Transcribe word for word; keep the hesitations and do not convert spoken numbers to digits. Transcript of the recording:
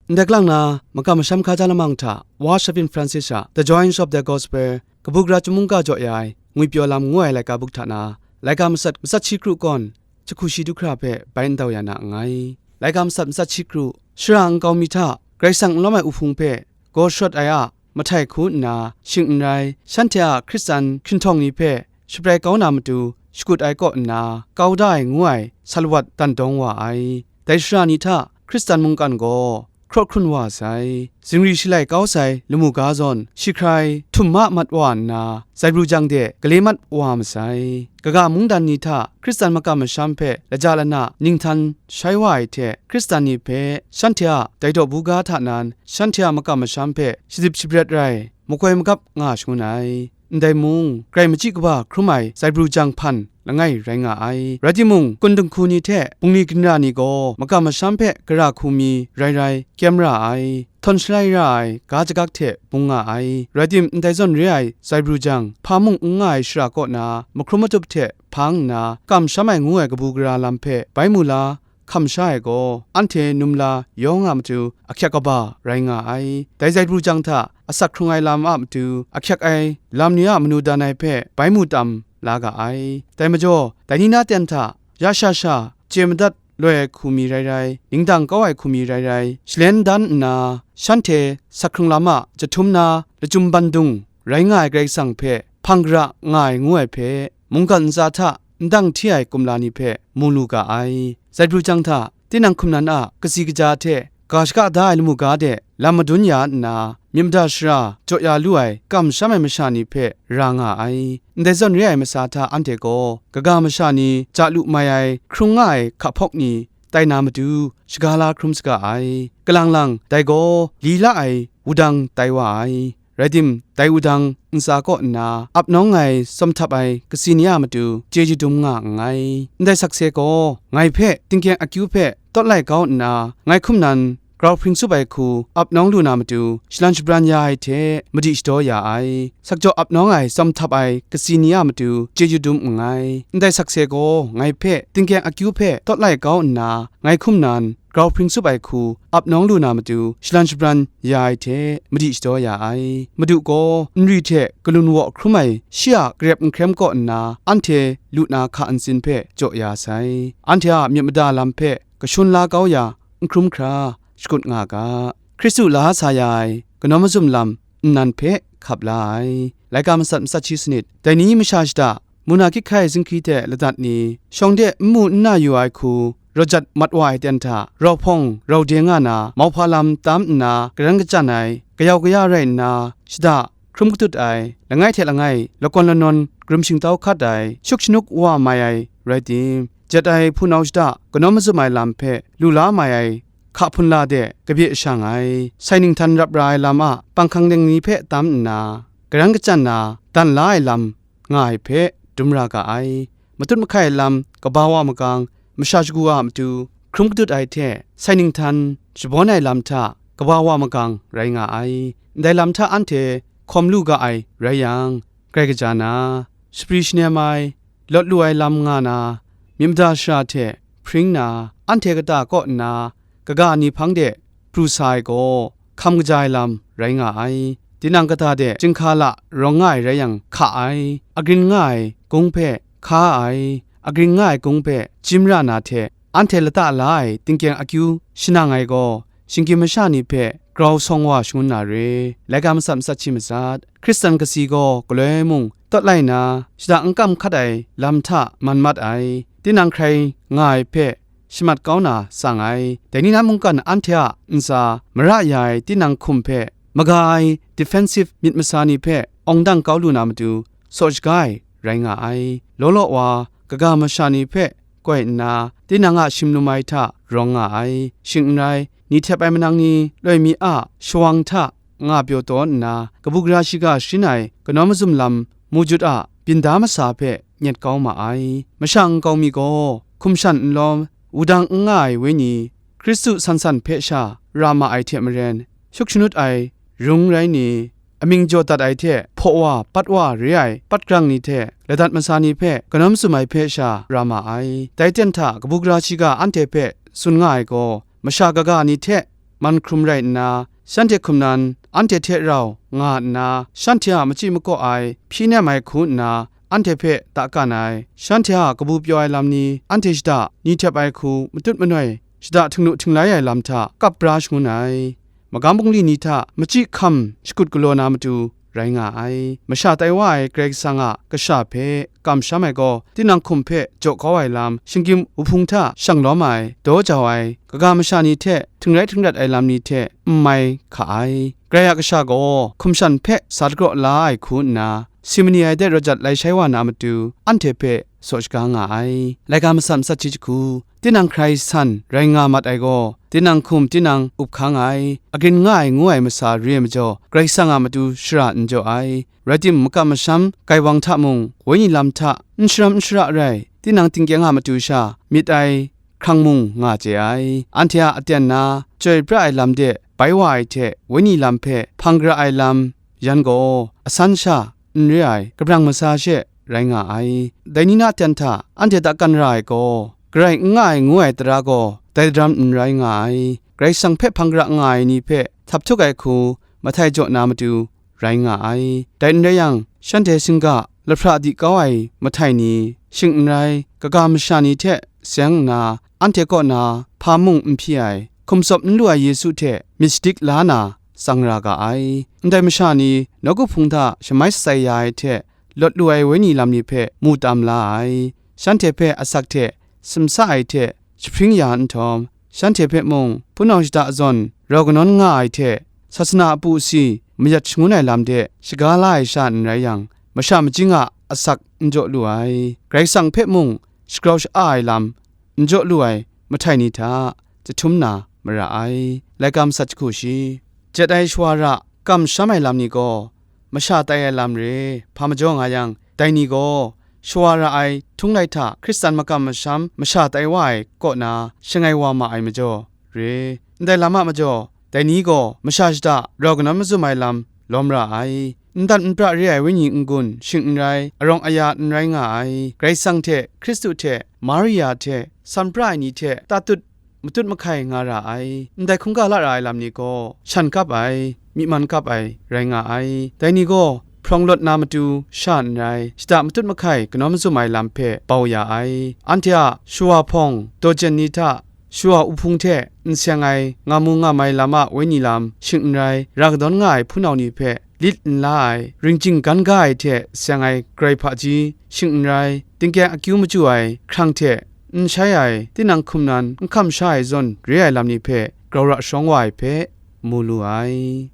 Ndai lang na, makam masham hkaja lamang hta, Wa Shavin Francis a The Joys of the Gospel, kabu gara chyum mungga jaw ya ai, ngwipyaw lam ngu ai laika buk hta na, laika matsat matsat shi kru kawn, jahku shi du hkra hpe bai n dau ya na nngai. Laika matsat matsat shi kru, shara nkau mi hta, Karai Kasang n lawm ai uhpung hpe gaw sharawt ai a, mahtai hku nna, shing n rai, shanhte a Hkristan hkrintawng ni hpe shabrai kau na matu shakut ai kaw nna, kau da ai ngu ai salawat dan dawng wa ai. Dai shara ni hta Hkristan mungkan gaw hkraw hkrun wa sai. Zingri shalai kau sai lamu ga zawn, shi hkrai htum ma mat wa nna, zaibru jang de gale mat wa masai. Kaga mungdan ni hta Hkristan makam masham hpe laja lana ninghtan shai wa ai hte, Hkristan ni hpe shanhte a dai daw buga hta nan, shanhte a makam masham hpe shazip shabret rai, makoi magap nga shangun ai. Ndai mung, grai machyi kaba hkrum ai zaibru jang hpan langai rai nga ai. Rai timung, kun dinghku ni hte bungli ginra ni gaw makam masham hpe gara hku mi rai rai, kyem ra ai. Htawn shalai ra ai ga jagak hte bung nga ai. Rai tim, ndai zawn re ai zaibru jang, hpa mung n nga ai shara kaw na, mahkrum matup hte hpang nna, kamsham ai ngu ai kabu gara lam hpe bai mu la, hkam sha ai gaw, anhte num la yawng a matu ahkyak kaba rai nga ai. Dai zaibru jang hta asak hkrung ai lam a matu ahkyak ai lam ni a manu dan ai hpe bai mu tam la ga ai. Dai majaw, dai ni na ten hta ya sha sha chye madat loi ai hku mi rai rai, ningdang kau ai hku mi rai rai, shalen dan nna, shanhte sak hkrung lam a jahtum na lachyum bandung rai nga ai Karai Kasang hpe hpang gara nga ai ngu ai hpe, mungkan ntsa hta ndang hti ai kumla ni hpe mu lu ga ai. Zaibru jang hta, tinang hkum nan a katsi kaja hte ga shaka da ai lamu ga de lam madun ya nna, myit mada shara jaw ya lu ai kamsham ai masha ni hpe ra nga ai. Ndai zawn re ai masa hta anhte gaw, kaga masha ni ja lu mai ai, hkrung nga ai hka hpawk ni tai na matu, shaga la hkrum saga ai. Kalang lang, dai gaw li la ai wudang tai wa ai. Rai tim, dai wudang ntsa kaw nna ap nawng ai tsawm htap ai katsi ni a matu chyeju dum nga nngai. Ndai sakse gaw ngai hpe tingkyeng akyu hpe tawt lai kau nna, ngai hkum nan grau hpring tsup ai hku ap nawng lu na matu shalan shabran ya ai hte madi shadaw ya ai. Sakjaw ap nawng ai tsawm htap ai katsi ni a matu chyeju dum nngai. Ndai sakse gaw ngai hpe tingkyeng akyu hpe tawt lai kau nna, ngai hkum nan grau hpring tsup ai hku ap nawng lu na matu shalan shabran ya ai hte madi shadaw ya ai. Madu gaw nri hte galun waw hkrum ai shi a garep nkrem kaw nna, anhte lu na hka ntsin hpe jaw ya sai. Anhte a myit mada lam hpe kashun la kau ya, n hkrum hkra shakut nga ga. Hkristu la sa ya ai kanawn mazum lam nnan hpe hkap la ai. Laika matsat matsat shi sanit, dai ni masha shada, muna kyit hkai zinghkri hte ladat ni, shawng de n mu n na yu ai hku, rawt jat mat wa ai ten hta, rau hpawng rau de nga na, mauhpa lam tam nna, karan kachyan ai, kayau kaya rai nna, shada, hkrum katut ai, langai hte langai, lakawn lanawn, karum shingtau hkat ai, shuk shanuk wa mai ai, rai tim, jet ai hpunau shada, kanawn mazum ai lam hpe lu la mai ai, hka hpunla de kabye shang ai, sai ninghtan rap ra ai lam a panghkang deng ni hpe tam nna, karan kachyan na dan la ai lam nga ai hpe dum ra ga ai. Matut mahkai ai lam kaba wa magang, masha shagu a matu hkrum katut ai hte, sai ninghtan shabawn ai lam hta kaba wa magang rai nga ai. Ndai lam hta anhte hkawm lu ga ai rai yang, grai kaja na, shapri shanem ai, lawt lu ai lam nga na, myit mada shara hte hpring na, anhte kata kaw nna, kaga ni hpang de pru sa ai gaw, hkam kaja ai lam rai nga ai. Tinang kata de chyinghka la rawng nga ai rai yang, hka ai, agrin nga ai gung hpe hka ai, agrin nga ai gung hpe chyim ra na hte, anhte lata la ai tingkyeng akyu shanang ai gaw, shinggyim masha ni hpe grau sawng wa shangun na re. Laika matsat matsat shi matsat, Hkristan katsi gaw galoi mung tawt lai na, shada n kam hkat ai lam hta man mat ai. Tinang hkrai nga ai hpe shamat kau na tsang ai. Dai ni na mungkan anhte a ntsa mara ya ai tinang hkum hpe maga ai defensive myit masa ni hpe awng dang kau lu na matu, saw shaga ai rai nga ai. Law law wa, kaga masha ni hpe koi nna, tinang a shim lum ai hta rawng nga ai. Shing n rai, ni htep ai manang ni loi mi a shawang hta nga pyaw taw nna, kabu gara shiga sharin ai kanawn mazum lam mu jut a byin da masa hpe nyet kau ma ai. Masha nkau mi gaw hkum shan n lawm, wudang n nga ai wenyi, Hkristu san san hpe sha ra ma ai hte maren, shuk shanut ai rung rai ni, amying jaw dat ai hte hpaw wa pat wa re ai patgrang ni hte ladat masa ni hpe kanawn mazum ai hpe sha ra ma ai. Dai ten hta kabu gara shiga anhte hpe tsun nga ai gaw, masha kaga ni hte man hkrum rai nna, shanhte hkum nan anhte hte rau nga nna, shanhte a machyi makaw ai hpyi nem ai hku nna, anhte hpe da kan ai, shanhte a kabu pyaw ai lam ni, anhte shada ni htep ai hku matut manoi, shada htingnu htinglai ai lam hta kap bra shangun ai, magam bungli ni hta machyi hkam shakut galaw na matu rai nga ai. Masha tai wa ai Karai Kasang a kasha hpe kamsham ai gaw, tinang hkum hpe jaw kau ai lam, shinggyim wuhpung hta shang lawm ai, daw jau ai, kaga masha ni hte htingrai htingrat ai lam ni hte n mai hka ai. Karai a kasha gaw hkum shan hpe sa dagraw la ai hku nna, si mani ai de rawt jat lai shai wa na matu, anhte hpe saw shaga nga ai. Laika masat masat shi jahku, tinang hkrai san rai nga mat ai gaw, tinang hkum tinang up hkang ai, agrin nga ai ngu ai masa re ai majaw, Karai Kasang a matu shara n jaw ai. Rai timung, makam masham gaiwang hta mung, wenyi lam hta n sharam n shara rai, tinang tingkyang a matu sha myit ai hkrang mung nga chye ai. Anhte a aten na chyoi pra ai lam de bai wa ai hte, wenyi lam hpe hpang gara ai lam yan gaw, asan sha n re ai kabrang masa she rai nga ai. Dai ni na aten hta anhte da kan ra ai gaw, garai n nga ai ngu ai tara gaw, dai daram n rai nga ai. Karai Kasang hpe hpang gara nga ai ni hpe htap htuk ai hku, mahtai jaw na matu rai nga ai. Dai n rai yang, shanhte shingga lahpra di kau ai mahtai ni, shing n rai, kaga masha ni hte seng nna, anhte kaw na hpa mung n hpyi ai, hkum tsawp n lu ai Yesu hte myit shadik la na tsang ra ga ai. Ndai masha ni nawku hpung hta shamai shatsai ya ai hte, lawt lu ai wenyi lam ni hpe mu tam la ai. Shanhte hpe asak hte simsa ai hte jahpring ya nhtawm, shanhte hpe mung hpunau shada zawn rau kanawn nga ai hte, sasana a pu si mayat shangun ai lam de shaga la ai sha n rai yang, masha majing a asak n jaw lu ai, Karai Kasang hpe mung shagrau sha-a ai lam n jaw lu ai mahtai ni hta jahtum na mara ai. Laika masat jahku shi. Jet ai shawara kamsham ai lam ni gaw, masha tai ai lam re, hpa majaw nga yang, dai ni gaw, shawara ai htung lai hta Hkristan makam masham masha tai wa ai kaw na shangai wa ma ai majaw re. Ndai lam a majaw, dai ni gaw masha shada rau kanawn mazum ai lam lawm ra ai. Ndat npra re ai wenyi n-gun shing n rai, arawng aya n rai nga ai. Karai Kasang hte, Hkristu hte, Maria hte, san pra ai ni hte tatut matut mahkai nga ra ai. Ndai hkungga la ra ai lam ni gaw, shan kap ai, myi man kap ai, rai nga ai. Dai ni gaw, hprawng lawt na matu sha n rai, shada matut mahkai kanawn mazum ai lam hpe bau ya ai. Anhte a shawa hpawng, dawjen ni hta, shawa uhpung hte n seng ai, nga mu nga mai lam a wenyi lam shing n rai, ra kadawn nga ai hpunau ni hpe lit n la ai, ringjing gan ga ai hte seng ai grai hpaji shing n rai, tingkyang akyu machyu ai hkrang hte n shai ai, tinang hkum nan n hkam sha ai zawn re ai lam ni hpe grau ra shawng wa ai hpe mu lu ai.